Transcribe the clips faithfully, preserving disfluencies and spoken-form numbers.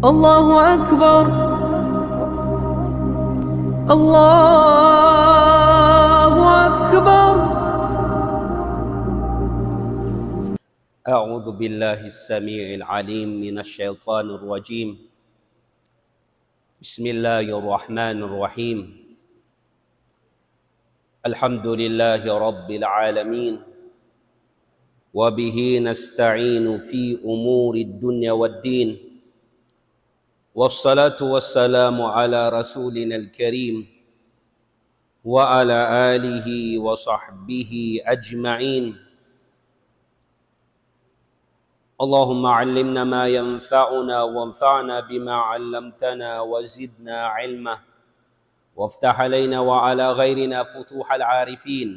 الله أكبر. الله أكبر. أعوذ بالله السميع العليم من الشيطان الرجيم. بسم الله الرحمن الرحيم. الحمد لله رب العالمين، وبه نستعين في أمور الدنيا والدين، والصلاة والسلام على رسولنا الكريم وعلى آله وصحبه أجمعين. اللهم علمنا ما ينفعنا وانفعنا بما علمتنا وزدنا علما، وافتح علينا وعلى غيرنا فتوح العارفين،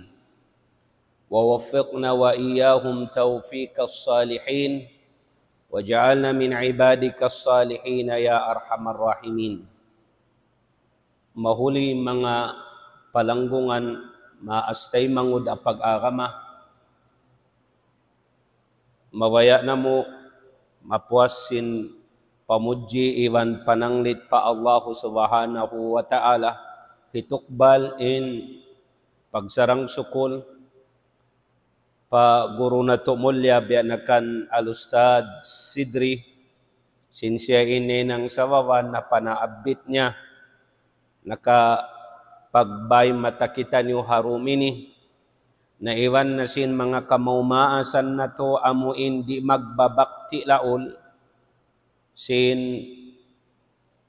ووفقنا وإياهم توفيق الصالحين، واجعلنا من عبادك الصالحين يا أرحم الراحمين. Mahuli manga palanggungan, maas taymanghud ha pag-agama. Mabaya' namu' mapuas sin pamudji iban pananglit pa Allahu Subhanahu wa Ta'ala, hitukbal in pagsarang-sukul pa guru natu' mulliya biya' na kan Al-Ustadz Sidri, sin siya in hinang sababan na panaabbit niya, nakapagbay mata kitaniyu ha dum ini, na iban na sin manga kamaas-maasan natu' amu in di' magbabakti laul, sin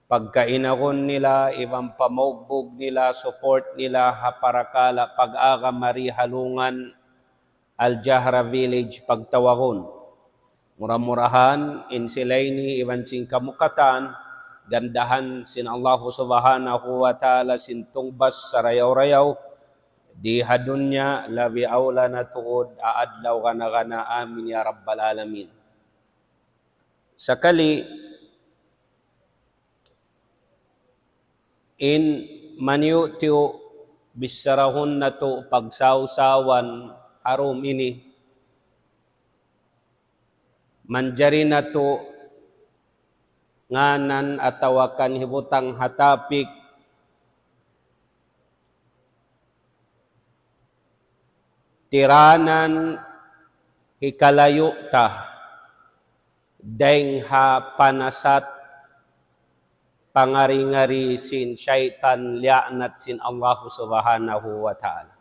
pagkainagun nila, iban pamaugbug nila, support nila, ha parakala' pag-agama di ha lungan Al-Jahra Village Pagtawagun. Mura-murahan, in sila ini, iban sin kamu katan, gandahan sin Allahu Subhanahu wa Ta'ala sin tungbas sarayaw-rayaw, di ha dunya, labi awla na tuud, ha adlaw gana-gana. Amin ya Rabbal Alamin. Sakali, in maniyu-tiyu' bissarahun natu' pagsawsawan ha dum ini, manjari natu' nganan atawa kan hibutang ha topic, tiranan hikalayu' ta dayn ha panasat pangari-ngari sin saytan, liya'nat sin Allahu Subhanahu wa Ta'ala.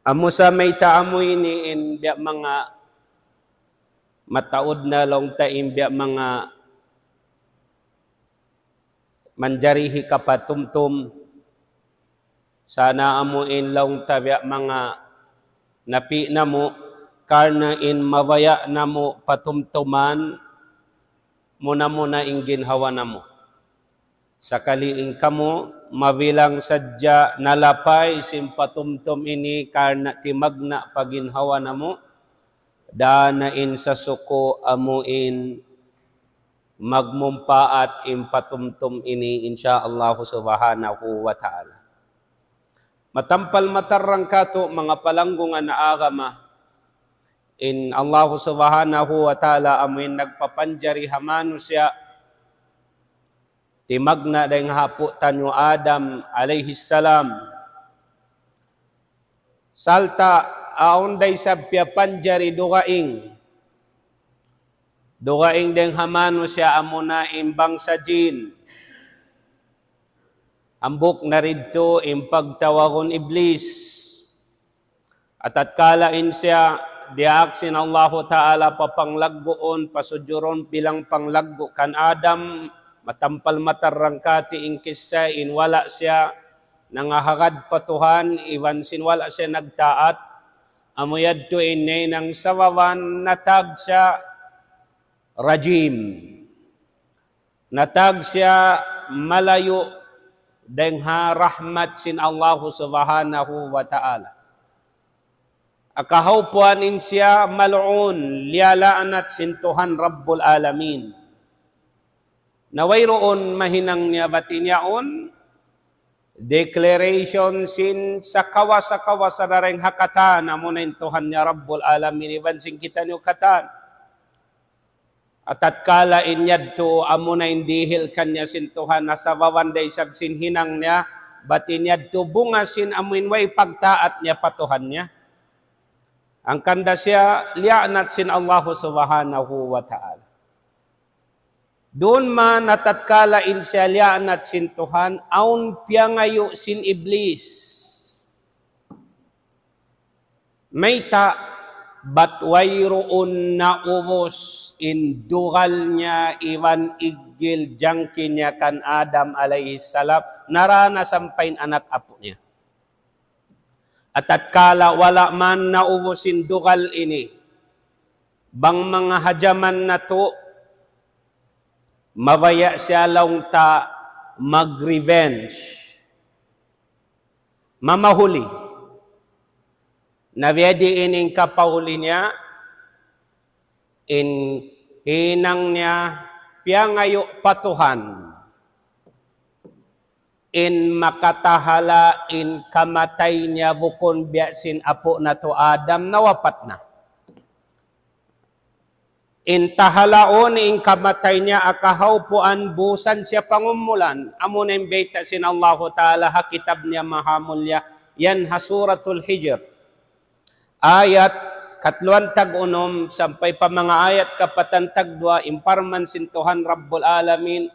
Amu sa mayta' amu ini in biya' manga mataud na laung ta in biya' manga manjari hikapatumtum. Sana amu in laung ta biya' manga napi' namu', karna' in mabaya' namu' patumtuman, muna-muna in ginhawa namu'. Sakali in kamu, mabilang sadja nalapay sin patumtum ini karna' timagna' pa ginhawa namu', daan na in sasuku' amu in magmumpaat in patumtum ini, insya Allah subhanahu wa ta'ala. Matampal matarrang katu' manga palanggungan ha agama, in Allah subhanahu wa ta'ala amu in nagpapanjari ha manusiya', timagna' dayn ha apu' taniyu Adam alayhi salam. Sarta' awn da isab piyapanjari dugaing. Dugaing dayn ha manusiya' amuna in bangsa jin. Hambuuk na didtu in pagtawagun Iblis. Atatkala in siya diyaak sin Allahu Ta'ala papanglagguun, pasujurun bilang panglaggu' kan Adam, matampal matarrang katu' in kissa in wala' siya nangahagad pa Tuhan, iban sin wala' siya nagtaat, amu yadtu in nahinang sababan natag siya rajim. Natag siya malayu' dayn ha rahmat sin Allahu subhanahu wa ta'ala. Akahaupuan in siya mal'un, liyala'nat sin Tuhan Rabbul Alamin. Na wayruun mahinang niya bat in yaun, declaration sin sakawasa-kawasa dayn ha katan, amuna in Tuhan niya Rabbul Alamin, iban sin kitaniyu katan. Tatkala in yadtu amuna in dihil kaniya sin Tuhan, nasababan da isab sin hinang niya, bat in yadtu bunga sin amuin way pagtaat niya pa Tuhan niya. Hangkan da siya liyaanat sin Allahu Subhanahu wa Ta'ala. Duun man na tatkala in siya liyaanat sin Tuhan, awn piyangayu' sin Iblis. Mayta', bat wayruun naubus in dugal niya iban iggil jangki niya kan Adam alayhi salam, narana sampay in anak apu' niya. Tatkala wala' man naubus in dugal ini, bang manga ha jaman natu', mabaya' siya laung ta mag-revenge. Mamahuli. Na biya' diin in kapahuli niya, in hinang niya piyangayu' pa Tuhan. In makatahala' in kamatay niya bukun biya' sin apu' natu' Adam nawapat na. In tahalaun in kamatay niya akahawpuan busan siya pangumulan. Amuna in bayta' sin Allahu Ta'ala ha kitab niya mahamulya. Yan ha Suratul Hijr. Ayat katluan tag unum sampay pa manga ayat kapatan tag duwa, in parman sin Tuhan Rabbul Alamin,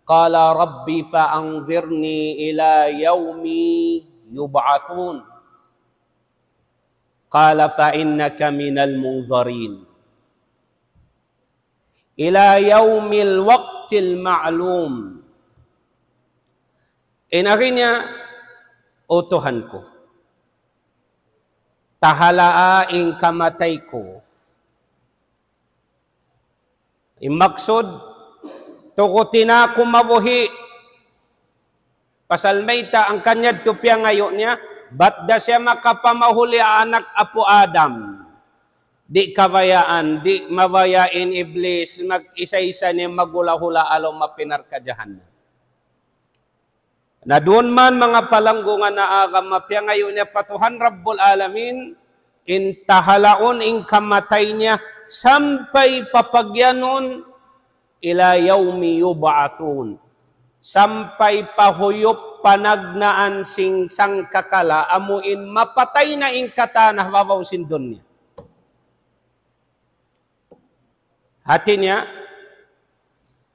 قال رب فأنظرني إلى يوم يبعثون. قال فإنك من المنظرين. إلى يوم الوقت المعلوم. In agi niya, O Tuhan ku, tahalaa in kamatay ku. In maksud, tuguti na aku mabuhi'. Pasal mayta' hangkan yadtu piyangayu' niya, bat da siya makapamahuli ha anak apu' Adam. Di' kabayaan, di' mabaya' in Iblis, mag-isa-isa niya maghula-hula ha lawm api narka' jahannam. Na duun man manga palanggungan ha agama piyangayu' niya pa Tuhan Rabbul Alamin, in tahalaun in kamatay niya sampay papagyanun إلى يوم يبعثون. Sampay pa huyup panagnaan sin sangkakala, amu in mapatay na in katan ha babaw sin dunya. Hati niya,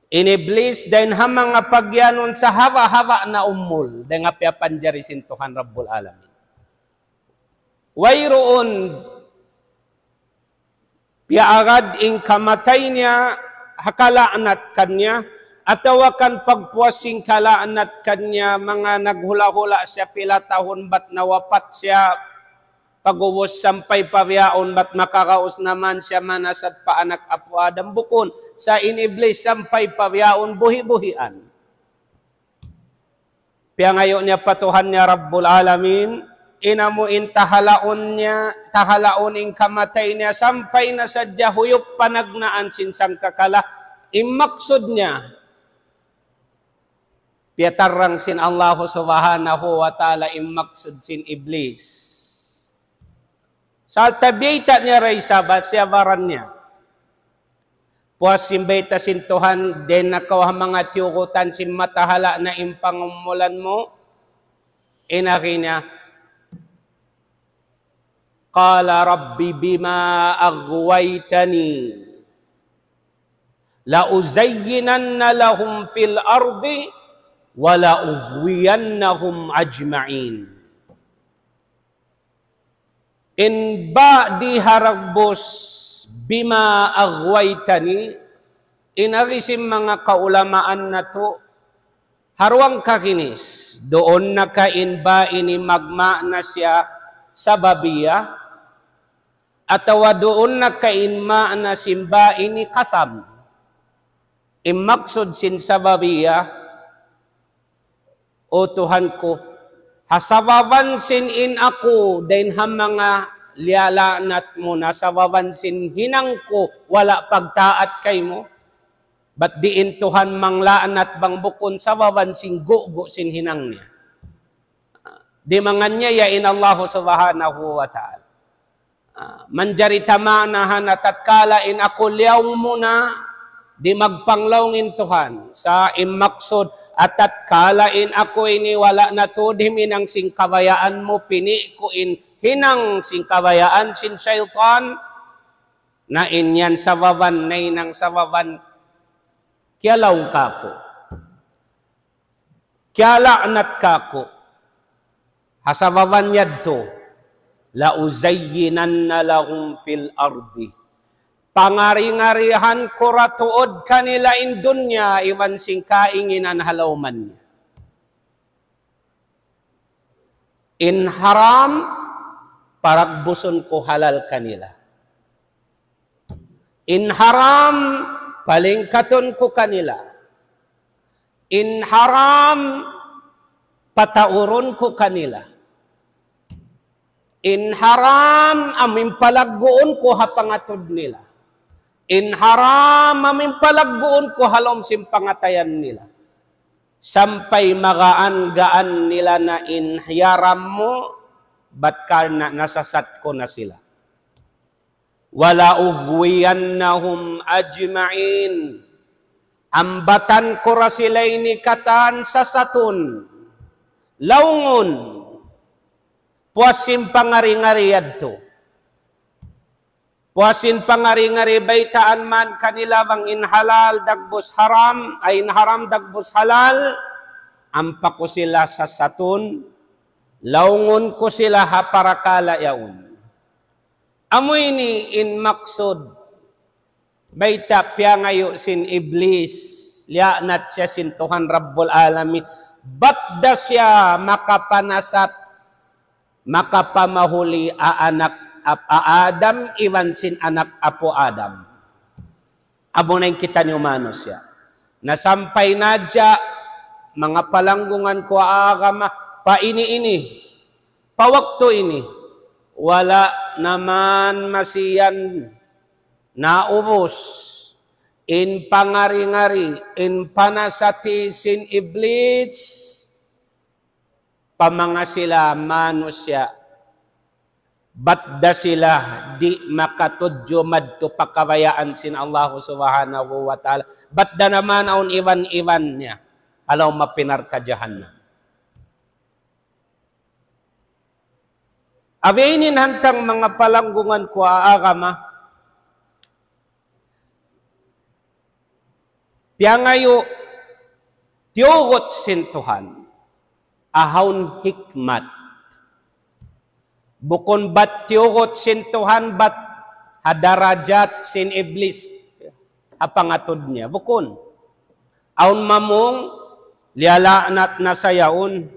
in Iblis dayn ha manga pagyanun sa haba'-haba' na umul, dayn ha piyapanjari sin Tuhan Rabbul Alamin. Wayruun piyaagad in kamatay niya ha kala'nat kaniya, atawa kan pagpuas sin kala'nat kaniya, manga naghula'-hula' siya pila tahun bat nawapat siya, pag'ubus sampay pa bihaun bat makagaus na man siya manasab pa anak apu' Adam. Bukun, sa' in Iblis sampay pa bihaun buhi'-buhian. Piyangayu' niya pa Tuhan niya Rabbul Alamin, in amu in tahalaun niya, tahalaun in kamatay niya, sampay na sadja huyup panagnaan sin sangkakala, in maksud niya, piyatarrang sin Allahu Subhanahu wa Ta'ala in maksud sin Iblis. Sarta' biyayta' niya da isab, siyabaran niya. Puas sin bayta' sin Tuhan, dayn na kaw ha manga tiyugutan sin matahala' na in pangumulan mu, in agi niya, قال رب بما أغويتني لأزينن لهم في الأرض ولأغوينهم أجمعين. In ba di' haragbus بما أغويتني, in agi sin manga kaulamaan natu', ha duwang kaginis, duun na ka in ba ini magmaana siya sababiyya, atawa duun na ka in maana sin ba ini qasam. In maksud sin sababiyya, O Tuhan ku, ha sababan sin in aku dayn ha manga liyala'nat mu na, sababan sin hinang ku wala' pagtaat kaymu, bat di' in Tuhan mangla'nat bang bukun sababan sin gugu' sin hinang niya. Di' manganiyaya in Allahu Subhanahu wa Ta'ala. Ah, manjari ta maanahan na tatkala in aku liyaung mu na, Di' magpanglaung in Tuhan. Sa' in maksud, atatkala in aku ini wala' na tuud himinang sin kabayaan mu, pini' ku in hinang sin kabayaan sin saytan, na in yan sababan, nahinang sababan, kiyalaung kaku'. Kiyala'nat kaku'. Ha sababan yadtu, لأزينن لهم في الأرض. Pangari-ngarihan ku ra tuud kanila in dunya iban sin kainginan ha lawman niya. In haram, paragbusun ku halal kanila. In haram, palingkatun ku kanila. In haram, pataurun ku kanila. In haram, amu in palagguun ku ha pangatud nila. In haram, amu in palagguun ku ha lawm sin pangatayan nila. Sampay magaan-gaan nila na in hiyaram mu, bat karna' nasasat ku na sila. ولأغوينهم أجمعين. Ambatan ku ra sila ini katan sasatun. Laungun. Puas sin pangari-ngari yadtu. Puas sin pangari-ngari, baytaan man kanila bang in halal dagbus haram, ay in haram dagbus halal, ampa ku sila sasatun, laungun ku sila ha parakala' yaun. Amu ini in maksud, bayta' piyangayu' sin Iblis, liya'nat siya sin Tuhan Rabbul Alamin, bat da siya makapanasat, makapamahuli ha anak ap-, ha Adam, iban sin anak apu' Adam. Amu na in kitaniyu manusiya'. Na sampay na hadja, manga palanggungan ku ha agama, pa ini-ini, pa waktu ini, wala' na man masi yan naubus in pangari-ngari, in panasati sin Iblis, pa manga sila manusiya', bat da sila di' makatudju madtu pa kabayaan sin Allahu Subhanahu wa Ta'ala, bat da na man awn iban-iban niya, ha lawm api narka' jahannam. Abi ini in hantang manga palanggungan ku ha agama, piyangayu', tiyugut sin Tuhan. Awn hikmat. Bukun bat tiyugut sin Tuhan, bat ha darajat sin Iblis, ha pangatud niya. Bukun. Awn mamung, liyala'nat na sa yaun.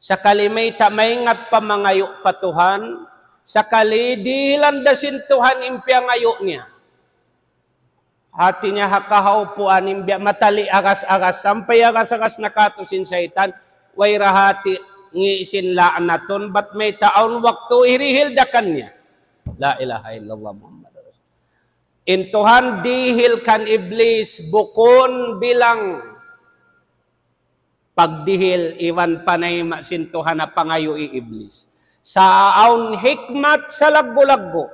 Sakali mayta' maingat pa mangayu' pa Tuhan, sakali dihilan da sin Tuhan in piyangayu' niya. Hati niya ha kahawpuan in biya' matali agas-agas, sampay agas-agas na katu' sin saytan, way ra hati ngi' sin la'natun, bat mayta' awn waktu hirihil da kaniya. La ilaha illallah Muhammadur Rasul. In Tuhan dihil kan Iblis bukun bilang pagdihil iban panayma' sin Tuhan ha pangayu' hi Iblis. Sa' awn hikmat salaggu'-laggu'.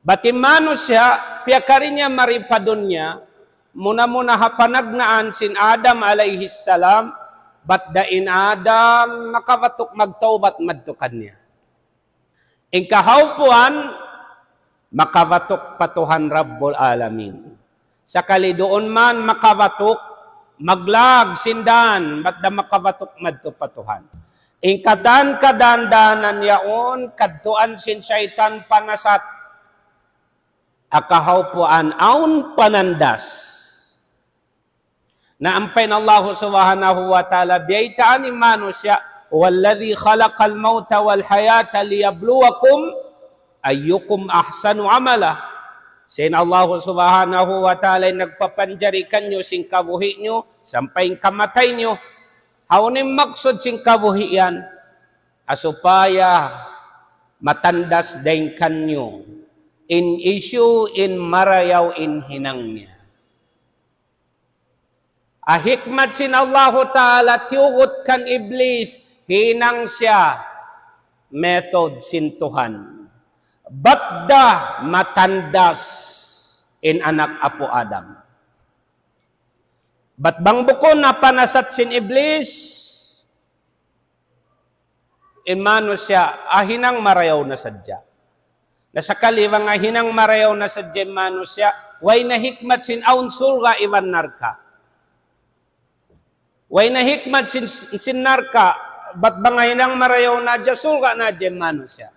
Bat in manusiya', piyakari niya mari pa dunya, muna-muna ha panagnaan sin Adam alayhi salam, bat da in Adam makabatuk magtawbat madtu kaniya. In kahawpuan, makabatuk pa Tuhan Rabbul Alamin. Sakali duun man makabatuk, maglag sin dan, bat da makabatuk madtu pa Tuhan. In katan kadandanan yaun, kadtuan sin saytan panasat. Ha kahawpuan awn panandas. Na ampa in Allahu Subhanahu wa Ta'ala biyaytaan in manusiya', هو الذي خلق الموت والحياة ليبلوكم أيكم أحسن عملا. Sa' in Allahu Subhanahu wa Ta'ala in nagpapanjari kaniyu sin kabuhi' niyu, sampay in kamatay niyu. Hawnu in maksud sin kabuhi' yan? Ha supaya matandas dayn kaniyu in hisiyu in marayaw in hinang niya. Ha hikmat sin Allahu Ta'ala tiyugut kan Iblis, hinang siya method sin Tuhan. Bat da matandas in anak apu' Adam. Bat bang bukun na panasat sin Iblis, in manusiya', ah, hinang marayaw na sadja. Na sakali bang hinang marayaw na sadja in manusiya', way na hikmat sin awn surga' iban narka'. Way na hikmat sin, sin narka', bat bang hinang marayaw na hadja, surga' na hadja in manusiya'.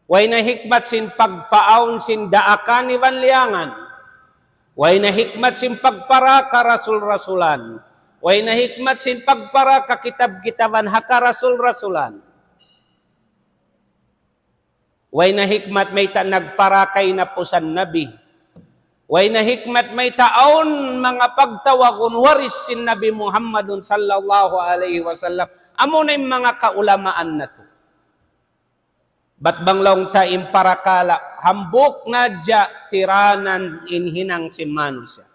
Way na hikmat sin pagpaawn sin daakan iban liyangan. Way na hikmat sin pagpara karasul-rasulan. Way na hikmat sin pagpara kakitab-kitaban ha karasul-rasulan. Way na hikmat mayta' nagpara kaynapusan Nabi. Way na hikmat mayta' awn manga pagtawagun waris sin Nabi Muhammadun sallallahu alayhi wasallam. Amuna in manga kaulamaan natu'. Bat bang laung ta in parakala', hambuuk na hadja tiranan in hinang sin manusiya'.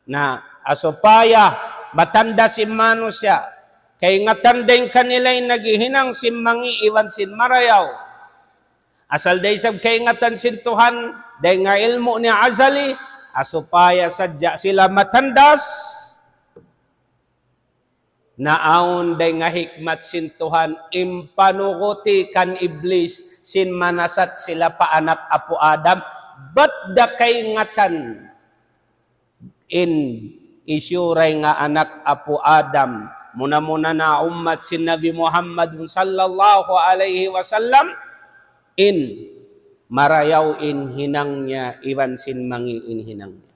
Na, ah, supaya matandas in manusiya', kaingatan dayn kanila in naghihinang sin mangi' iban sin marayaw. Asal da isab kaingatan sin Tuhan, dayn ha ilmu' niya azali, ah, supaya sadja sila matandas, na awn dayn ha hikmat sin Tuhan, in panuruti kan Iblis, sin manasat sila pa anak apu' Adam, bat da kaingatan in hisiyu dayn ha anak apu' Adam, muna-muna na ummat sin Nabi Muhammad sallallahu alayhi wasallam, in marayaw in hinang niya, iban sin mangi' in hinang niya.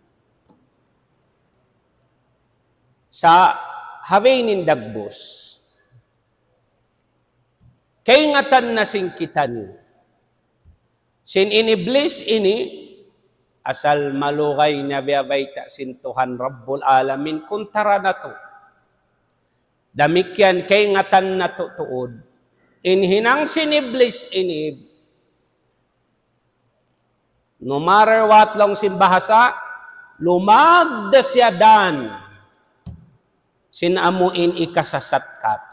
Sa' ha way ini dagbus, kaingatan na sin kitaniyu. Sin in Iblis ini, asal malugay na biyabayta' sin Tuhan Rabbul Alamin kuntara natu'. Damikkiyan kaingatan natu' tuud. In hinang sin Iblis ini, no matter what laung sin bahasa, lumagda siya dan sin amu in hikasasat katu'.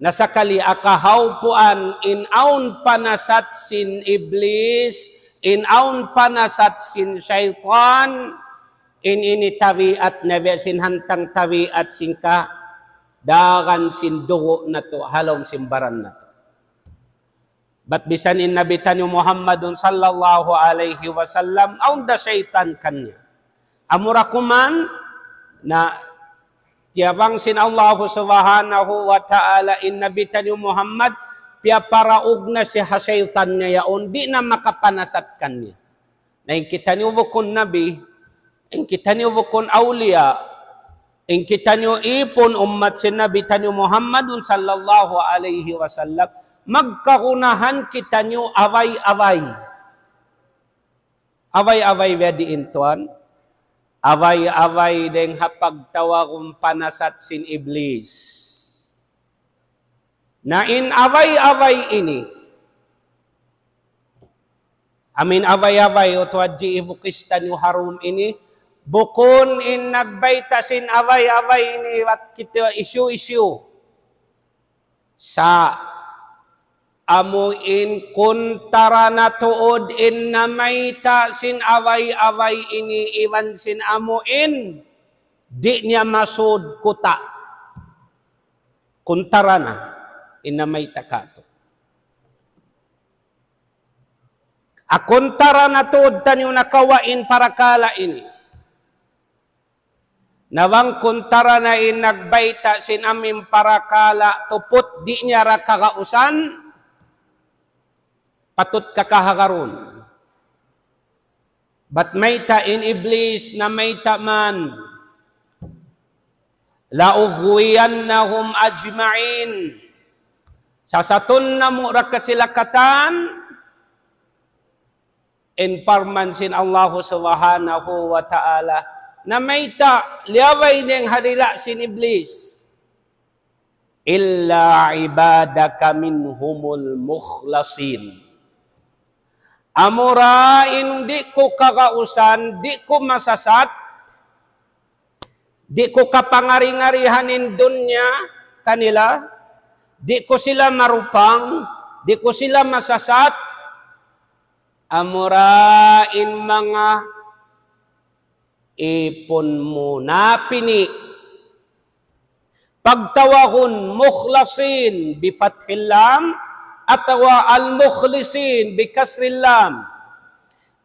Na sakali akahawpuan in awn panasat sin Iblis, in awn panasat sin saytan, in ini tabiat niya biya' sin hantang tabiat sin kadagan sin dugu' natu' ha lawm sin baran natu'. Bat bisan in Nabi taniyu Muhammadun sallallahu alayhi wasallam, awn da saytan kaniya. Amura kuman, na tiyabang sin Allahu subhanahu wa ta'ala in Nabi taniyu Muhammad, piyaparaug na siya ha saytan niya yaun, di' na makapanasat kaniya. Na in kitaniyu bukun nabi, in kitaniyu bukun awliya, in kitaniyu ipun ummat sin Nabi taniyu Muhammadun sallallahu alayhi wasallam, magkagunahan kitaniyu away-away. Away-away biya' diin tuwan? Away-away dayn ha pagtawagun panasat sin Iblis. Na in away-away ini, amin away-away, utu hadji ibukis taniyu ha dum ini, bukun in nagbayta' sin away-away ini, wat kita issue-issue. Sa' amu in kuntara na tuud in namayta' sin away-away ini iban sin amu in di' niya masud kuta'. Kuntara na in namayta' katu'. Akuntara na tuud taniyu nakawa' in parakala' ini. Na bang kuntara na in nagbayta' sin amu in parakala' tuput di' niya ra kagausan, patut kakahagarun. Bat mayta' in Iblis namayta' man, لأغوينهم أجمعين. Sasatun namu' ra kasila katan, in parman sin Allahu subhanahu wa ta'ala, namayta' liyabay dayn ha dila' sin Iblis. إلا عبادك منهم المخلصين. Amura in di' ku kagausan, di' ku masasat, di' ku kapangari-ngarihan in dunya kanila, di' ku sila marupang, di' ku sila masasat, amura in manga ipun mu napini. Pagtawagun مخلصين بفتح اللام atawa المخلصين بكسر اللام.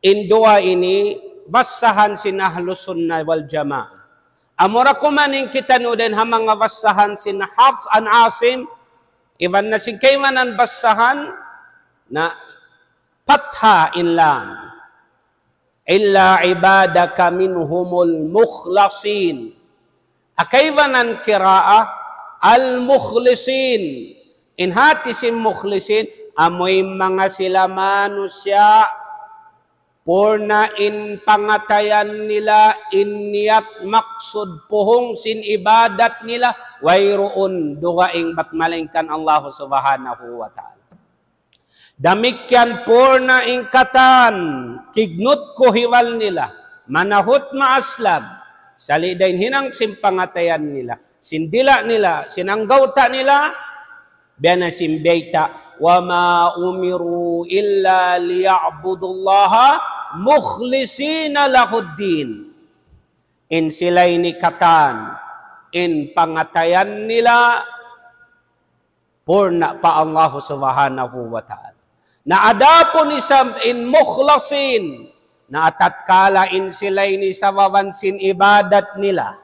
In duwa ini basahan sin Ahlus Sunnah wal Jamaah. Amura kuman in kitaniyu dayn ha manga basahan sin Hafs an Asim, iban na sin kaibanan basahan na patha in lam. إلا عبادك منهم المخلصين. Ha kaibanan qiraah, المخلصين. In hati sin mukhlisin, amu in manga sila manusiya', purna' in pangatayan nila, in niyat maksud puhung sin ibadat nila, wayruun dugaing bat malaingkan Allah Subhanahu wa Ta'ala. Damikkiyan purna' in katan, kignut kuhiwal nila, manahut maaslag, sali' dayn hinang sin pangatayan nila, sin dila' nila, sin anggawta' nila, biya' na sin bayta', وما أمروا إلا ليعبدوا الله مخلصين له الدين. In sila ini katan, in pangatayan nila, purna' pa Allah Subhanahu wa Ta'ala. Na adapun isab in mukhlasin, na tatkala in sila ini sababan sin ibadat nila,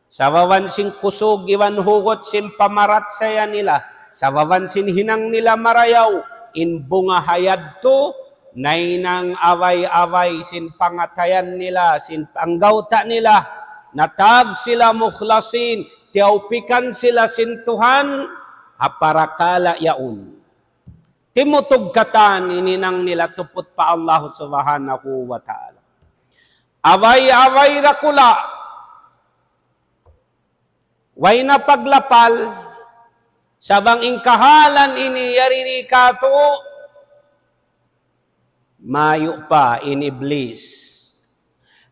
sababan sin kusug iban hugut sin pamarachaya nila, sababan sin hinang nila marayaw, in bunga ha yadtu, nahinang away-away sin pangatayan nila, sin anggawta' nila, natag sila mukhlasin, tiyawpikan sila sin Tuhan, ha parakala' yaun. Timutug katan in hinang nila tuput pa Allah Subhanahu wa Ta'ala. Away-away dakula'. Way na paglapal, sa' bang in kahalan ini yari di katu', mayu' pa in Iblis.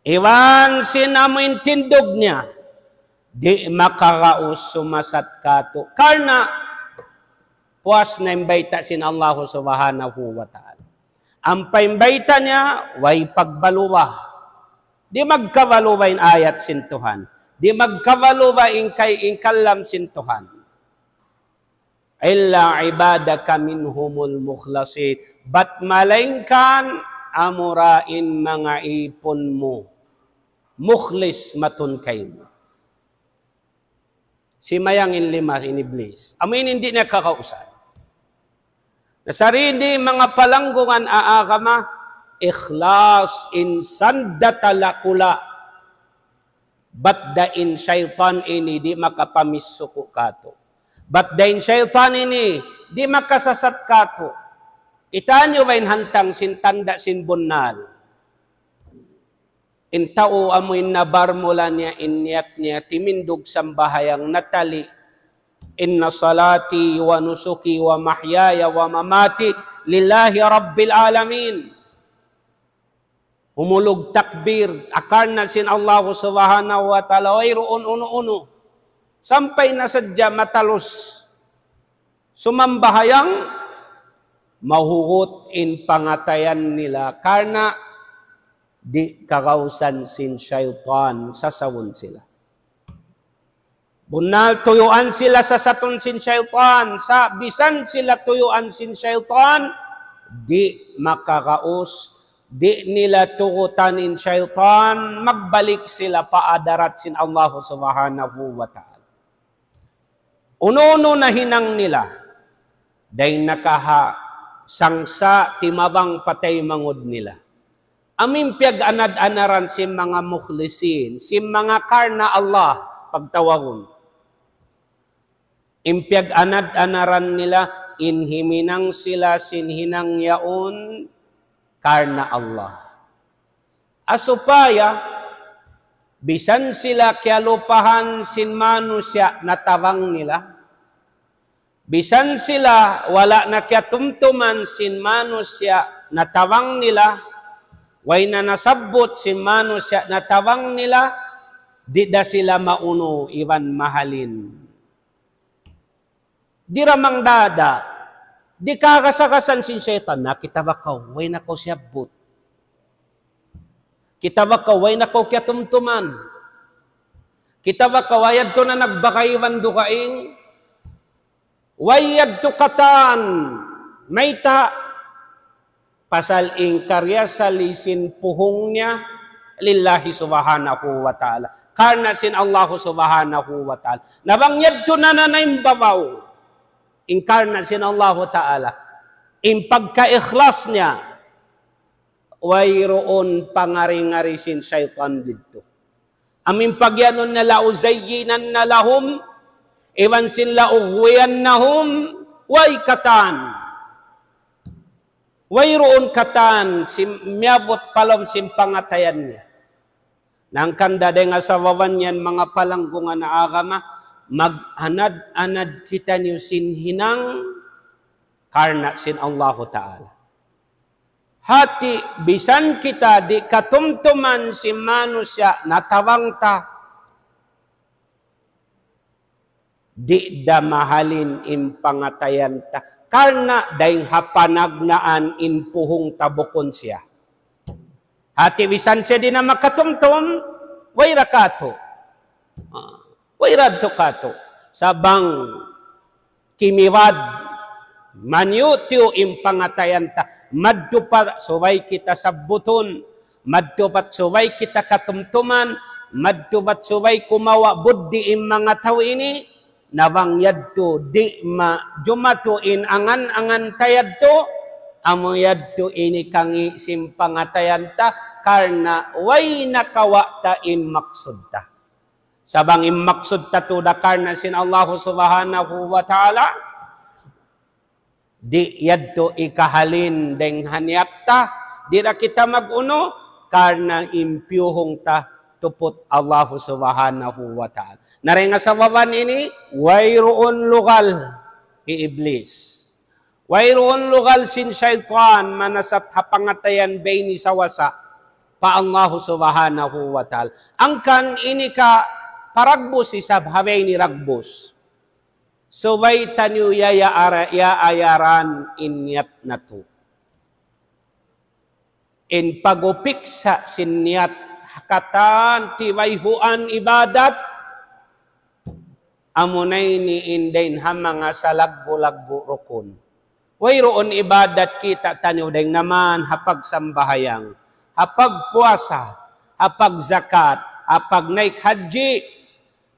Iban sin amu in tindug niya, di' makaraus sumasat katu'. Karna' puas na in bayta' sin Allah Subhanahu wa Ta'ala. Ampa in bayta' niya, way pagbaluwa. Di' magkabaluwa in ayat sin Tuhan. Di' magkabaluwa in kay in kalam sin Tuhan. إلا عبادك منهم المخلصين. Bat malaingkan amura in manga ipun mu. Mukhlis matun kaymu. Simayang in lima in Iblis. Amu in di' niya kakausan. Na sari ini manga palanggungan ha agama, ikhlas in sanda talakula. Bat da in saytan ini di' makapamissuku katu'. Bat da in saytan ini di' makasasat katu'. Kitaa niyu ba in hantang sin tanda' sin bunnal? In tau amu in nabarmula niya in niyat niya, timindug sambahayang natali. إن صلاتي ونسكي ومحياي ومماتي لله رب العالمين. Humulug takbir, akarna sin Allah Subhanahu wa Ta'ala, wayruun unu-unu. Sampay na sadja matalus sumambahayang, mahugut in pangatayan nila, karna' di' kagausan sin saytan, sasawun sila. Bunnal tuyuan sila sasatun sin saytan, sa' bisan sila tuyuan sin saytan, di' makagaus, di' nila tugutan in saytan, magbalik sila pa hadarat sin Allah Subhanahu wa Ta'ala. Unu-unu na hinang nila, dayn na kaha sangsa' timabang pa taymanghud nila. Amu in piyag-anad-anaran sin manga mukhlisin, sin manga karna' Allah, pagtawagun. In piyag-anad-anaran nila, in himinang sila sin hinang yaun, karna' Allah. Ha supaya, bisan sila kiyalupahan sin manusiya' natabang nila, bisan sila wala' na kiyatumtuman sin manusiya' natabang nila, way na nasabbut sin manusiya' natabang nila, di' da sila maunu iban mahalin. Di' da mangdada, di' kagasa-gasan sin saytan, na kita ba kaw, way na kaw siyabbut. Kita' ba kaw way na kaw kiyatumtuman? Kita' ba kaw way yadtu na nagbagay iban dugaing? Way yadtu katan. Mayta'? Pasal in karna' sali sin puhung niya lillahi subhanahu wa ta'ala. Karna' sin Allahu subhanahu wa ta'ala. Na bang yadtu na nanaimbabaw in karna' sin Allahu ta'ala, in pagka-ikhlas niya, wayruun pangari-ngari sin saytan didtu. Amu in pagiyanun niya, لأزينن لهم, iban sin لأغوينهم, way katan. Wayruun katan sin miyabut pa lawm sin pangatayan niya. Hangkan da dayn ha sabab yan, manga palanggungan ha agama, mag-anad-anad kitaniyu sin hinang karna' sin Allahu ta'ala. Hati bisan kita di' katumtuman sin manusiya' natabang ta, di' da mahalin in pangatayan ta. Karna' dayn ha panagnaan in puhung ta bukun siya. Hati bisan siya di' na makatumtum, way ra katu'. Ah, way ra yadtu katu'. Sa' bang kimiwad, manyu'-tiyu' in pangatayan ta, madtu pa subay kita sabbutun, madtu pa subay kita katumtuman, madtu pa subay kumawa' buddhi in manga tau ini, na bang yadtu di' ma-, jumatu in angan-angan ta yadtu, amu yadtu ini kangī' sin pangatayan ta, karna' way nakawa' ta in maksud ta. Sa' bang in maksud ta tuud karna' sin Allahu subhanahu wa ta'ala, di' yadtu ikahalin dayn ha niyat ta, di' da kita mag-unu, karna' in piyuhung ta tuput Allahu subhanahu wa ta'ala. Na dayn ha sabab ini, wayruun lugal hi Iblis. Wayruun lugal sin saytan manasat ha pangatayan biya' ini sawasa pa Allahu subhanahu wa ta'ala. Hangkan ini ka paragbus isab ha biya' ini ragbus. Subay taniyu ya, ya, ara-, ya ayaran in niyat natu'. In pag-upiksa' sin niyat ha katan tibayhuan ibadat, amuna ini in dayn ha manga salaggu'-laggu' rukun. Wayruun ibadat kita' taniyu dayn naman ha pagsambahayang, ha pagpuasa, ha pagzakat, ha pagnaik hajji,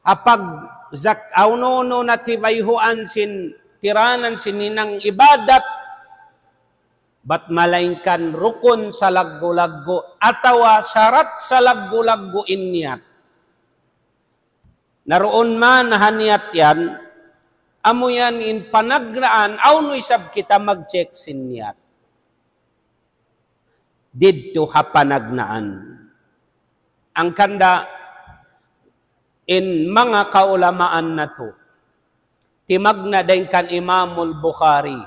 ha pagzak-, unu-unu na tibayhuan sin tiranan sin hinang ibadat, bat malaingkan rukun salaggu'-laggu' atawa sarat salaggu'-laggu' in niyat. Na duun man ha niyat yan, amu yan in panagnaan, hawnu isab kita mag-check sin niyat. Didtu ha panagnaan. Hangkan da in manga kaulamaan natu'. Timagna' dayn kan Imamul Bukhari.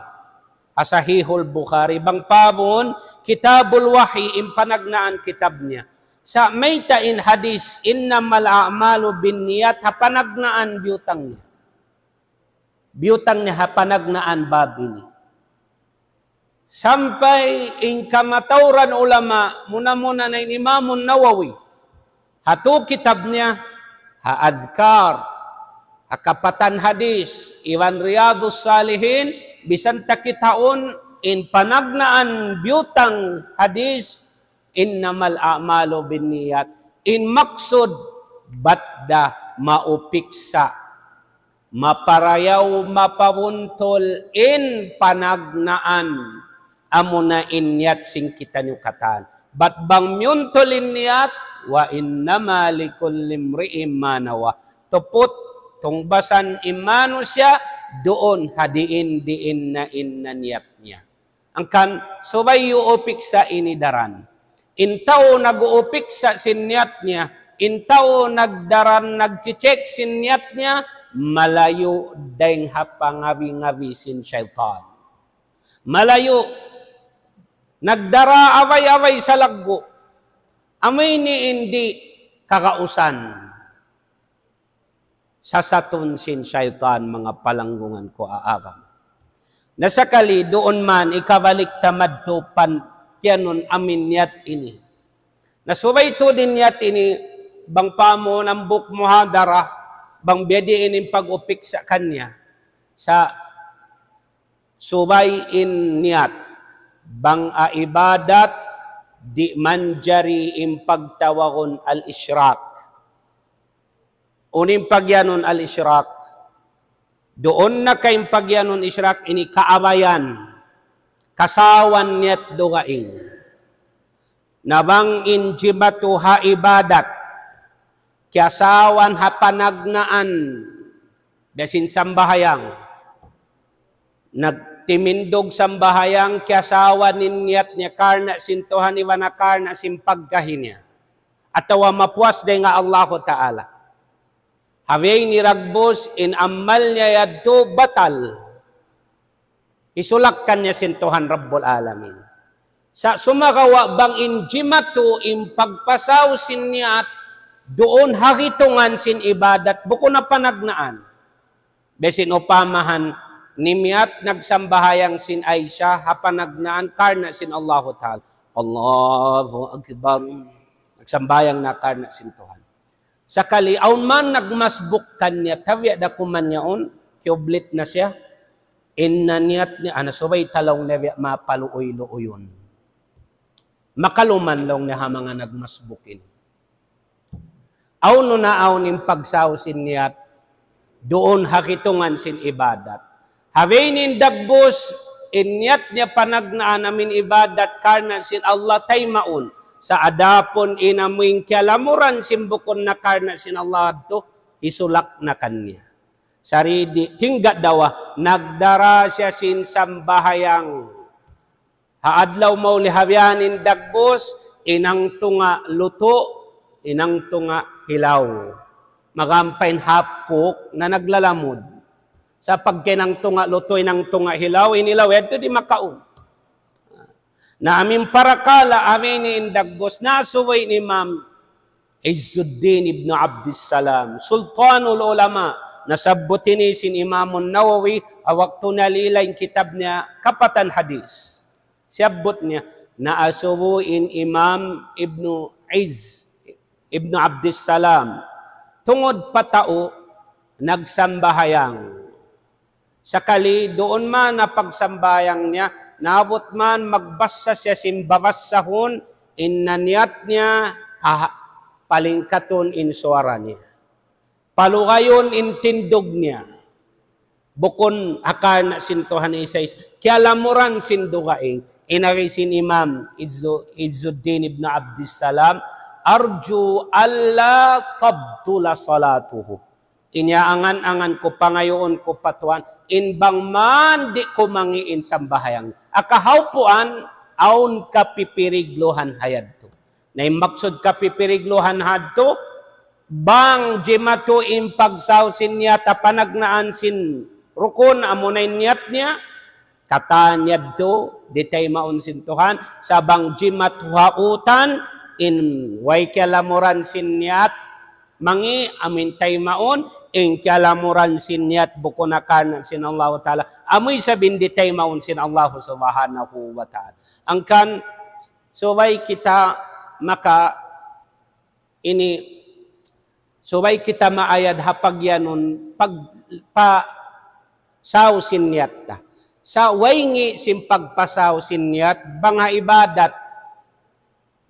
Ha Sahihul Bukhari. Bang pabun, Kitabul Wahi, in panagnaan kitab niya. Sa' mayta' in hadis, إنما الأعمال بالنيات, ha panagnaan biyutang niya. Biyutang niya ha panagnaan bab ini. Sampay in kamatauran ulama, muna-muna na in Imamun Nawawi. Ha tu kitab niya, ha Adhkar, ha kapatan hadis, iban Riyadus Salihin, bisan ta kitaun in panagnaan biyutang hadis, إنما الأعمال بالنيات. In maksud, bat da maupiksa', maparayaw, mapabuntul in panagnaan, amuna in niyat sin kitaniyu katan. Bat bang miyuntul in niyat, وإنما لكل امرئ ما نوى. Tuput, tungbasan in manusiya', duun ha diin-diin na in naniyat niya. Hangkan, subay iyuupiksa' ini daran. In tau nag-uupiksa' sin niyat niya, in tau nagdaran nagche-check sin niyat niya, malayu' dayn ha pangabi-ngabi sin saytan. Malayu', nagdara abay-abay salaggu'. Amu ini in di' kagausan. Sasatun sin saytan, manga palanggungan ku ha agama. Na sakali duun man, ikabalik ta madtu pa kiyanun amu in niyat ini. Na subay tuud in niyat ini, bang pa mu nambuk muhadara, bang biyadiin in pag-upiksa kaniya. Sa' subay in niyat, bang ha ibadat, di' manjari in pagtawagun al-ishrak. Unu in pagiyanun al-ishrak? Duun na ka in pagiyanun ishrak ini kaabayan, kasawan niyat dugaing. Na bang in jimatu ha ibadat, kiyasawan ha panagnaan, biya' sin sambahayang. Nagtimindug sambahayang, kiyasawan in niyat niya karna' sin Tuhan iban ha karna' sin pagkahi niya. Atawa mapuas dayn ha Allahu Ta'ala. Ha way ini dagbus, in amal niya yadtu batal. Hisulak kaniya sin Tuhan Rabbul Alamin. Sa' sumagawa' bang in jimatu in pagpasaw sin niyat, duun ha hitungan sin ibadat, bukun na panagnaan. Biya' sin upamahan, nimiyat nagsambahayang sin Aisha, ha panagnaan karna' sin Allahu Ta'ala. Allahu Akbar. Nagsambahayang na karna' sin Tuhan. Sakali, awn man nagmasbuk kaniya, tabiya' da kuman yaun, kiyublit na siya. In niyat niya, ana subay ta laung niya biya' mapaluuy-luuyun. Makaluman laung niya ha manga nagmasbuk ini. Awn na awn in pagsaw sin niyat, duun ha hitungan sin ibadat. Ha way ini dagbus, in niyat niya panagnaan amu in ibadat karna' sin Allah taymaun. Sa' adapun in amu in kiyalamuran sin bukun na karna' sin Allah yadtu, hisulak na kaniya. Sari di' tingga dawa, nagdara siya sin sambahayang. Ha adlaw mauli ha biyaini dagbus, in hangtunga' lutu', in hangtunga' hilaw. Magampa in hapuk na naglalamud. Sa' pagka in hangtunga' lutu', in hangtunga' hilaw, in hilaw yadtu di' makaun. Na amu in parakala', amu ini in dagbus, nasubu in Imam Izzuddin ibn Abdussalam, Sultanul Ulama, nasabbut ini sin Imam Nawawi, ha waktu nalila in kitab niya Kapatan Hadis. Siyabbut niya, naasubu in Imam Ibnu Izz, Ibnu Abdussalam, tungud pa tau nagsambahayang. Sakali duun man ha pagsambahayang niya, naabut man magbasa siya sin babassahun, in niyat niya, ah, palingkatun in suwara niya. Palugayun in tindug niya. Bukun ha karna' sin Tuhan isa-isa. Kiyalamuran sin dugaing. In agi sin Imam Izzu-, Izzuddin ibn Abdussalam, "Arju alla tabtula salatuhu." In iyaangan-angan ku, pangayuun ku pa Tuhan, in bang man di' kumangi' in sambahayang. Ha kahawpuan, awn kapipirigluhan ha yadtu. Na in maksud kapipirigluhan ha yadtu, bang jimatu in pagsaw sin niyat ha panagnaan sin rukun, amuna in niyat niya, katan yadtu, di' taymaun sin Tuhan, sa' bang jimatu ha utan, in way kiyalamuran sin niyat, mangi' amu in taymaun, in kiyalamuran sin niyat bukun ha karna' sin Allahu Ta'ala, amu isab in di' taymaun sin Allahu Subhanahu wa Ta'ala. Hangkan, subay kita maka ini, subay kita maayad ha pagiyanun, pag-, pa-, saw sin niyat ta. Sa' way ngi' sin pagpasaw sin niyat, bang ha ibadat,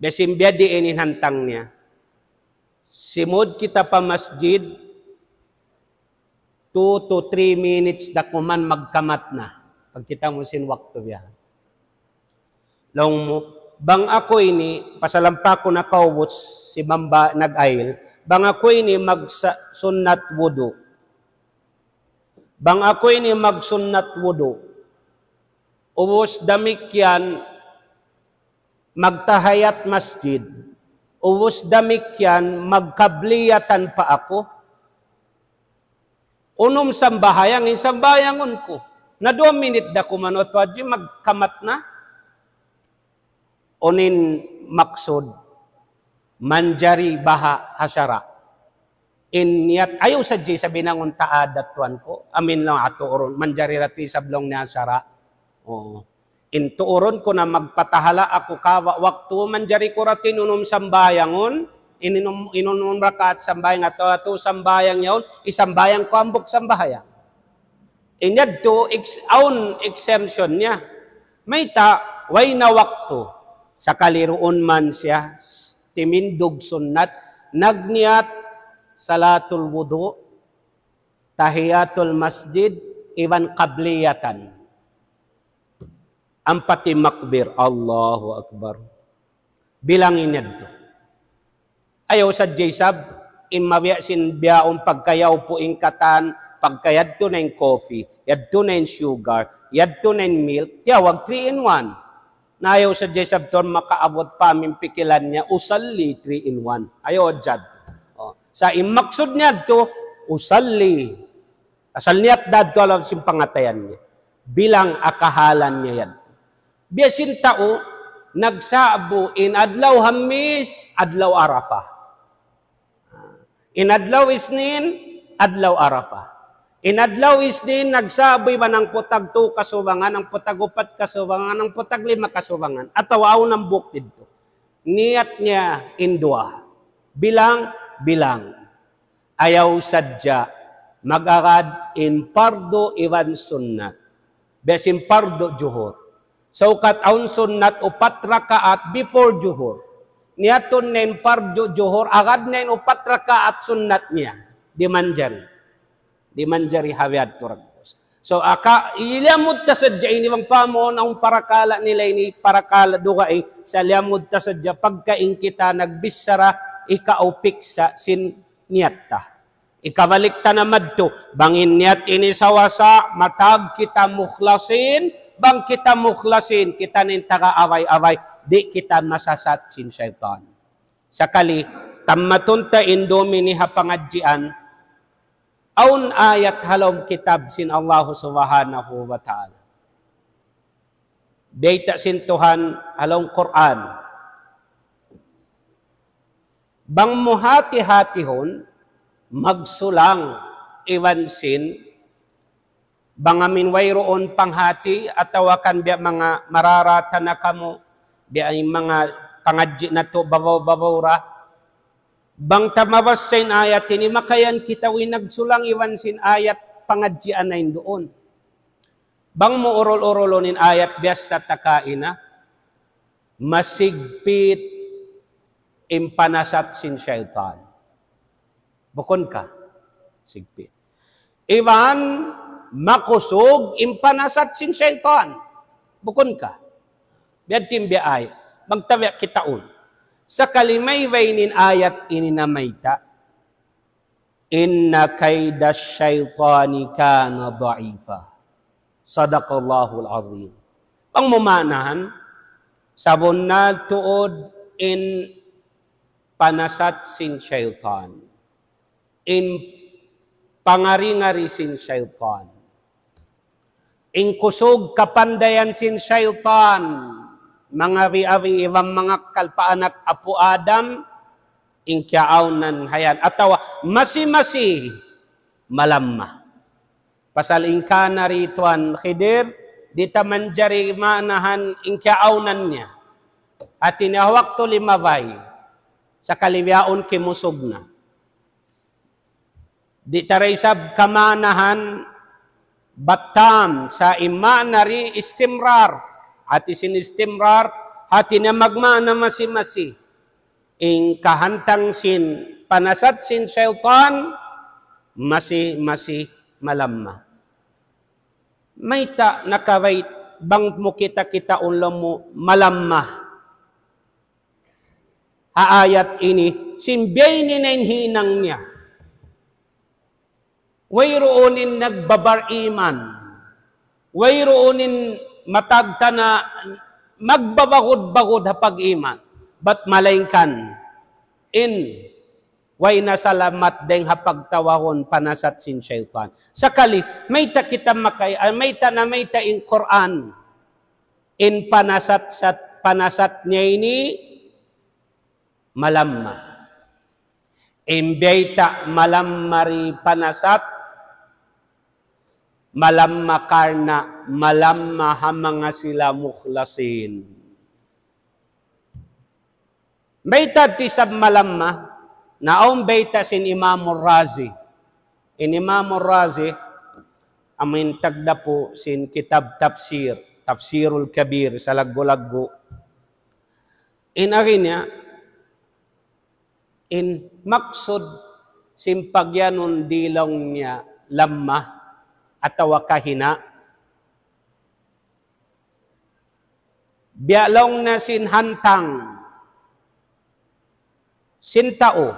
biya' sin biyadiin in hantang niya. Simud kita pa masjid, two to three minutes da kuman magkamat na. Pagkita' mu sin waktu biya'. Laung mu, bang aku ini, pasalampa ku nakaubus sin mamba nag-ayil, bang aku ini magsa-, sunnat wudu. Bang aku ini magsunnat wudu. Ubus damikkiyan, magtahiyat masjid. Ubus damikkiyan, magkabliyatan pa aku. Unu in sambahayang, in sambahayangun ku. Na duwa minit da kuman, Tuwadji, magkamat na. Unu in maksud, manjari baha' ha sara'. In niyat, ayaw sadja isab hinangun ta adat tuwan ku. Amin laung atu urun, manjari da tu isab laung niya ha sara'. Oo. In tuurun ku na magpatahala' aku kawa' waktu manjari ku ra tinunum sambahayangun, in unum, in unum rakaat sambahayang atawa tū sambahayang yaun, isambahayang ku hambuuk sambahayang. In yadtu, ex-, awn exemption niya. Mayta', way na waktu. Sakali duun man siya, timindug sunnat, nagniyat salatul wudu', tahiyatul masjid, iban qabliyatan. Ampa timakbir, Allahu Akbar. Bilang in yadtu. Ayaw sadja isab, in mabiya' sin bihaun pagka yawpu in katan, pagka yadtu na in coffee, yadtu na in sugar, yadtu na in milk, tiyawag three in one. Na ayaw sadja isab tuud makaabut pa amu in pikilan niya, usalli three in one. Ayaw jad. O, sa' in maksud niya yadtu, usalli. Asal niyat da yadtu ha lawm sin pangatayan niya. Bilang ha kahalan niya yan. Biya' sin tau, nagsa'bu in adlaw Hamis, adlaw Arafah. In adlaw Isnin, adlaw Arafah. In adlaw Isnin, nagsa'bu iban hangpu' tagtū kasubangan, hangpu' tagupat kasubangan, hangpu' taglima kasubangan. Atawa awn hambuuk didtu. Niyat niya in duwa. Bilang, bilang. Ayaw sadja mag-agad in pardu iban sunnat. Biya' sin pardu juhur. Saukat awn sunnat upat rakaat before juhur. Niyatun na in pardu juhur, agad na in upat rakaat sunnat niya. Di' manjari. Di' manjari ha biya' yadtu dagbus. So, aka, iliyamud ta sadja ini bang pamun, awn parakala' nila ini, parakala' dugaing, sa' liyamud ta sadja pagka in kita nagbichara, ikaw piksa sin niyat ta. Ikabalik ta na madtu, bang in niyat ini sawasa, matag kita mukhlasin, bang kita mukhlasin, kita na in taga abay-abay, di' kita masasat sin saytan. Sakali, tammatun ta in dum ini ha pangadjian, awn ayat ha lawm kitab sin Allah Subhanahu wa Ta'ala. Bayta' sin Tuhan ha lawm Qur'an. Bang mu hati-hatihun, magsulang iban sin, bang amin wayruun panghati, atawa kan biya' manga mararata na kamu, biya' in manga pangadji' natu' babaw-babaw ra. Bang ta mabassa in ayat ini, makayan kita way nagsulang iban sin ayat pangadjian na in duun. Bang mu urul-urulun in ayat biyassa ta kaina, masigpit in panasat sin saytan. Bukun ka? Sigpit. Iban makusug in panasat sin saytan. Bukun ka? Biya' tim biya' ay. Magtabi' kitaun. Sakali maybay in ayat ini namayta'. إن كيد الشيطان كان ضعيفا. صدق الله العظيم. Bang mu maanahan, sabunnal tuud in panasat sin saytan. In pangari-ngari sin saytan. In kusug kapandayan sin saytan, manga abi-abi iban mangakkal pa anak apu' Adam, in kiyaawnan hayan. Atawa masi-masi malamma. Pasal in kana ri Tuan Khidir, di' ta manjari maanahan in kiyaawnan niya. Hati niya waktu limabay, sakali bihaun kimusug na. Di' ta da isab kamaanahan battam sa' in maana ri istimrar. Hati sin istimrar, hati niya magmaana masi-masi. In kahantang sin panasat sin saytan, masi-masi malamma. Mayta' nakabay bang mu kita-kitaun laung mu malamma ha ayat ini, sin biya' ini na in hinang niya. Wayruun in nagbabar iman. Wayruun in matag ta na magbabagud-bagud ha pag-iman. Bat malaingkan in way na salamat dayng ha pagtawagun panasat sin saytan. Sakali, mayta' kita makay-, ah, mayta' na mayta' in Qur'an. In panasat, sat, panasat niya ini malamma. In bayta' malamma ri panasat, Malamma karna', malamma ha manga sila mukhlasin. Bayta' di' isab malamma, na awn bayta' sin Imam Razi. In Imam Razi, amu in tagdapu sin kitab tafsir, Tafsirul Kabir, salaggu'-laggu'. In agi niya, in maksud sin pagiyanun di' laung niya lamma atawa kahina', biya' laung niya sin hantang sin tau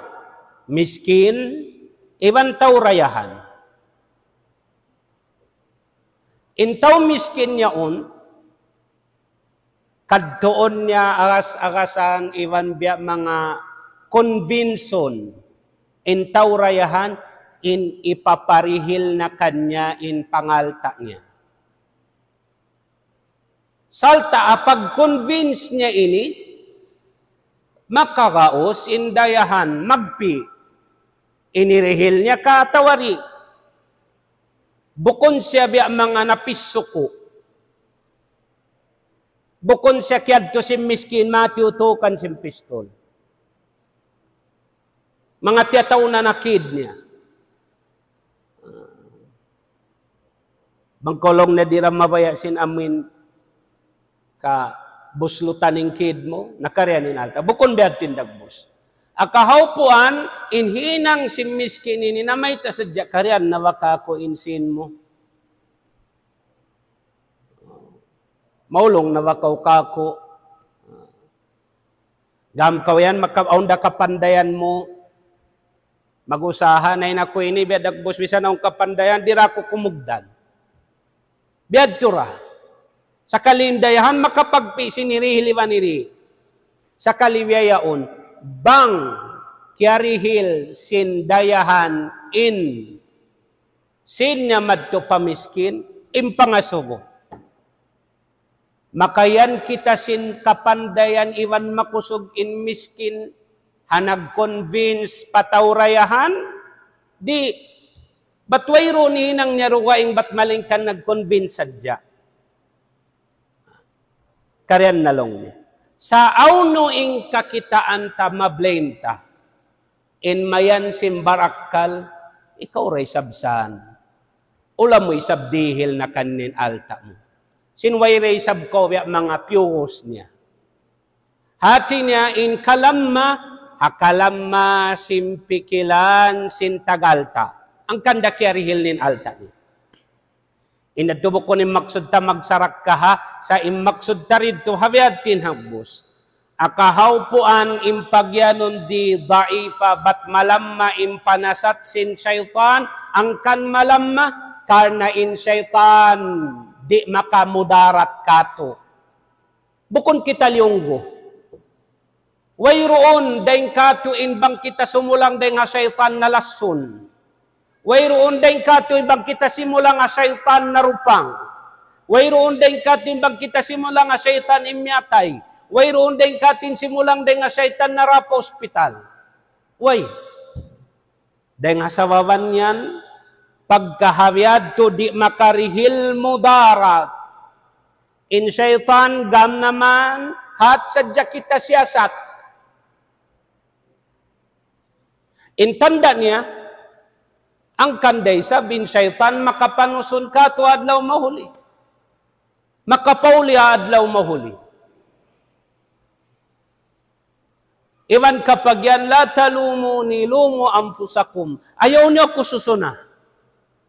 miskin iban tau dayahan. In tau miskin yaun, kadtuun niya aras-arasan iban biya' manga convince-un in tau dayahan in hipaparihil na kaniya in pangalta' niya. Sarta' ha pag-convince niya ini, makaraus in dayahan magpi' in hirihil niya ka atawa di'. Bukun siya biya' manga napisuku'. Bukun siya kiyadtu sin miskin, matiutukan sin pistol. Manga tiyataunan na kid niya. Bang kaw laung niya di' da mabaya' sin amin kabuslutan in kid mu, nakarian in alta'. Bukun biya' tindagbus. Ha kahawpuan, in hinang sin miskin ini namayta' sadja, karian na ba kaku' in sin mu? Maulung na ba kaw kaku'? Gam kaw yan, maka-, awn da kapandayan mu. Mag-usaha na in aku ini, biya' dagbus, bisan awn kapandayan, di' da aku kumugdan. Biya' tu ra. Sakali in dayahan makapagpi' sin hirihil iban hirihil. Sakali biya' yaun, bang kiyarihil sin dayahan in sin niya madtu pa miskin, in pangasubu. Makayan kita sin kapandayan iban makusug in miskin, ha nag-convince pa tau dayahan, di', bat wayruun hinang niya dugaing bat malaingkan nag-convince sadja. Karian na laung niya. Sa' hawnu in kakitaan ta, ma-blame ta. In mayan sin barakkal, ikaw da isab san. Ula mu isab dihil na kaniya in alta' mu. Sin way da isab kaw biya' manga piyurus niya. Hati niya in kalamma, ha kalamma sin pikilan sin tag-alta'. Hangkan da kiyarihil niya in alta' niya. In yadtu bukun in maksud ta magsarakka ha, sa' in maksud ta didtu ha biya' diin hagbus. Ha kahawpuan in pagiyanun di' daifa bat malamma in panasat sin saytan, hangkan malamma, karna' in saytan di' makamudarat katu'. Bukun kita liyunggu. Wayruun dayn katu' in bang kita sumulang dayn ha saytan na lassun. Wayruun dayn katu' in bang kita simulang ha saytan na rupang. Wayruun dayn katu' in bang kita simulang ha saytan in miyatay. Wayruun dayn katu' in simulang dayn ha saytan na ra pa hospital. Way. Dayn ha sababan yan, pagka ha biya' yadtu di' makarihil mudarat. In saytan, gam naman, hat sadja kita siyasat. In tanda' niya, hangkan da isab in saytan makapanusun katu' adlaw mahuli. Makapauli adlaw mahuli. Iban kapag yan, لا تلوموني لوموا أنفسكم. Ayaw niyu aku susuna.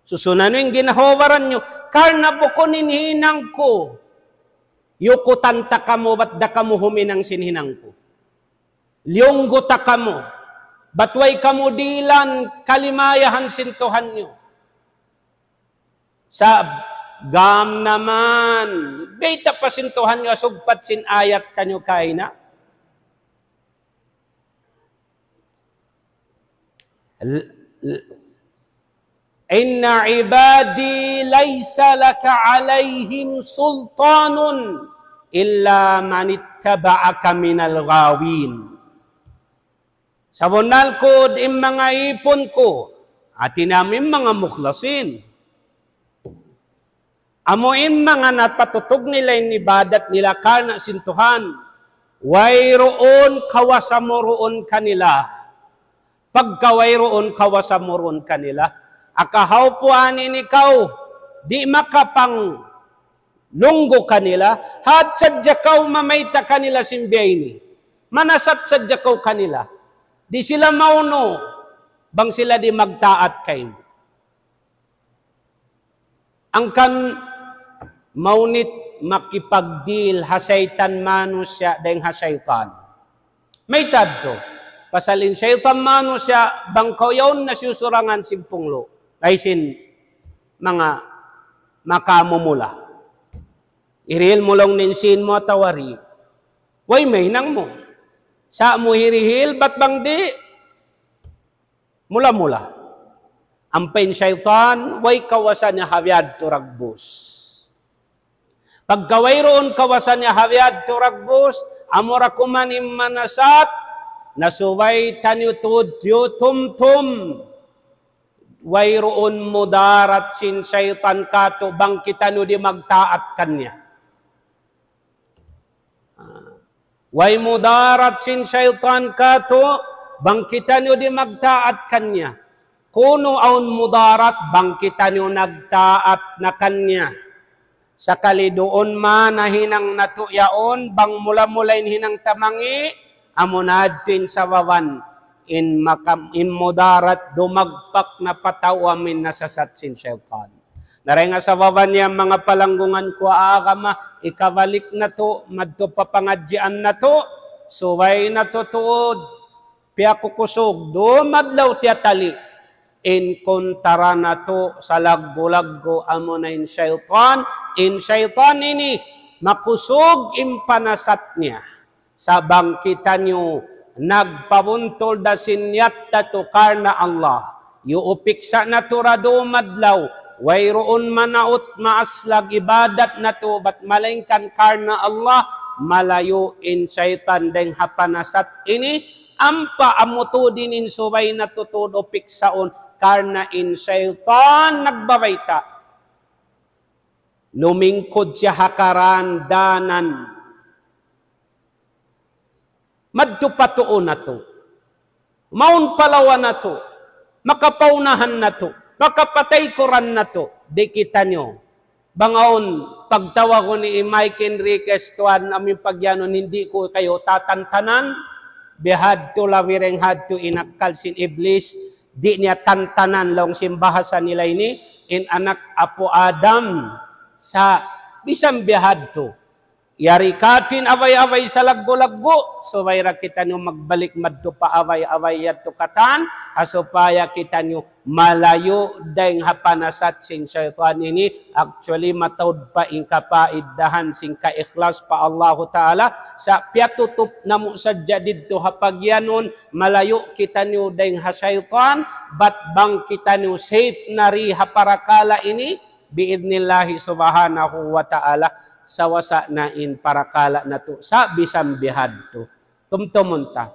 Susuna niyu in ginhawa-baran niyu. Karna' bukun in hinang ku. Yukutan ta kamu, bat da kamu huminang sin hinang ku. Liyunggu ta kamu. Bat way kamu dihilan kalimayahan sin Tuhan niyu. Sa' gam naman, bayta' pa sin Tuhan niyu ha sugpat sin ayat taniyu kaina. L-, l-, إن عبادي ليس لك عليهم سلطان إلا من اتبعك من الغاوين. Sabunnal tuud in manga ipun ku, hati niya in manga mukhlasin. Amu in manga napatutug nila in ibadat nila karna' sin Tuhan. Wayruun kawasa mu duun kanila. Pagka wayruun kawasa mu duun kanila, akahawpuan in ikaw, di' makapanglunggu kanila, hat sadja kaw mamayta' kanila sin biya' ini. Manasat sadja kaw kanila. Di' sila maunu, bang sila di' magtaat kaymu. Hangkan mawn in makipagdil ha saytan manusiya' dayn ha saytan. Mayta' yadtu? Pasal in saytan manusiya' bang kaw yaun na siyusurangan sin punglu'. Ay sin manga makamumula. Hirihil mu laung niya in sīn mu atawa di'. Way mahinang mu. Sa' mu hirihil, bat bang di', mula-mula. Ampa in saytan, way kawasa niya ha biyadtu dagbus. Pagka wayruun kawasa niya ha biyadtu dagbus, amura kuman in manasat, na subay taniyu tuud tiyutumtum. Wayruun mudarat sin saytan kātu' bang kitaniyu di' magtaat kaniya. Way mudarat sin saytan kātu', bang kitaniyu di' magtaat kaniya. Kunu' awn mudarat, bang kitaniyu nagtaat na kaniya. Sakali duun man nahinang natu' yaun, bang mula-mula in hinang ta mangi', amuna yadtu in sababan, in makam-, in mudarat dumagpak na pa tau amu in nasasat sin saytan. Na dayn ha sabab niya manga palanggungan ku ha agama, ikabalik natu', madtu pa pangadjian natu', subay natu' tuud, piyakukusug, dum adlaw tiyatali. In kuntara natu', salaggu'-laggu', amuna in saytan, in saytan ini, makusug in panasat niya. Sa' bang kitaniyu nagpabuntul da sin niyat natu' karna' Allah. Iyuupiksa' natu' da dum adlaw. Wayruun manaut maaslag ibadat natu' bat malaingkan karna' Allah. Malayu' in saytan dayn ha panasat ini. Ampa amu tuud in subay natu' tuud upiksaun. Karna' in saytan nagbabayta'. Lumingkud siya ha karandanan. Madtu pa tuu natu'. Mawn pa lawa natu'. Makapaunahan natu'. Makapataykuran natu'. Di' kitaniyu. Bang awn pagtawagun hi Mike Enriquez tuwan amu in pagiyanun, di' ku kayu tatantanan. Bihadtu labi dayn hadtu in akkal sin Iblis. Di' niya tantanan laung sin bahasa nila ini. In anak apu' Adam sa' bisan bihadtu. Yari katu' in abay-abay salaggu'-laggu', subay da kitaniyu magbalik madtu pa abay-abay yadtu katan, ha supaya kitaniyu malayu' dayn ha panasat sin saytan ini. Actually, mataud pa in kapaidahan sin kaikhlas pa Allahu Ta'ala, sa' piyatutup namu' sadja didtu ha pagiyanun, malayu' kitaniyu dayn ha saytan, bat bang kitaniyu safe na di ha parakala' ini, bi'idhnillahi subhanahu wa ta'ala, sawasa na in parakala' natu', sa' bisan bihadtu. Tumtumun ta.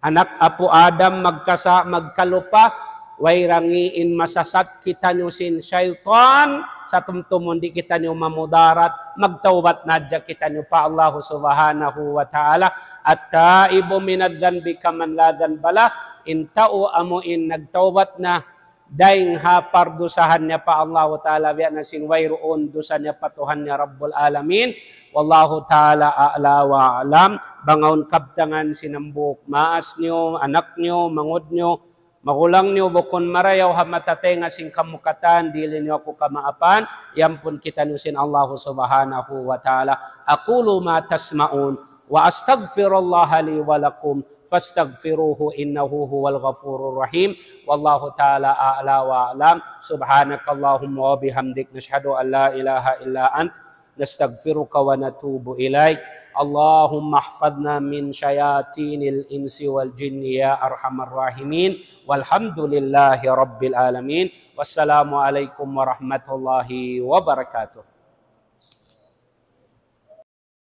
Anak apu' Adam magkasa-, magkalupa, way rangi in masasat kitaniyu sin saytan, sa' tumtumun di' kitaniyu mamudarat, magtawbat na hadja kitaniyu pa Allahu subhanahu wa ta'ala. التائب من الذنب كمن لا ذنب له, in tau amu in nagtawbat na, dayn ha pardusahan niya pa Allahu Ta'ala, biya' na sin wayruun dusa niya pa Tuhan niya Rabbul Alamin. والله تعالى أعلى وأعلم. Bang awn kabtangan sin hambuuk maas niyu, anak niyu, mangud niyu, magulang niyu, bukun marayaw ha mata taynga sin kamu katan, dihili niyu aku kamaapan, iyampun kitaniyu sin Allahu Subhanahu wa Ta'ala. أقول ما تسمعون وأستغفر الله لي ولكم فاستغفروه إنه هو الغفور الرحيم. والله تعالى أعلى وأعلم. سبحانك اللهم وبحمدك، نشهد أن لا إله إلا أنت، نستغفرك ونتوب إليك. اللهم احفظنا من شياطين الإنس والجن يا أرحم الراحمين. والحمد لله رب العالمين. والسلام عليكم ورحمة الله وبركاته.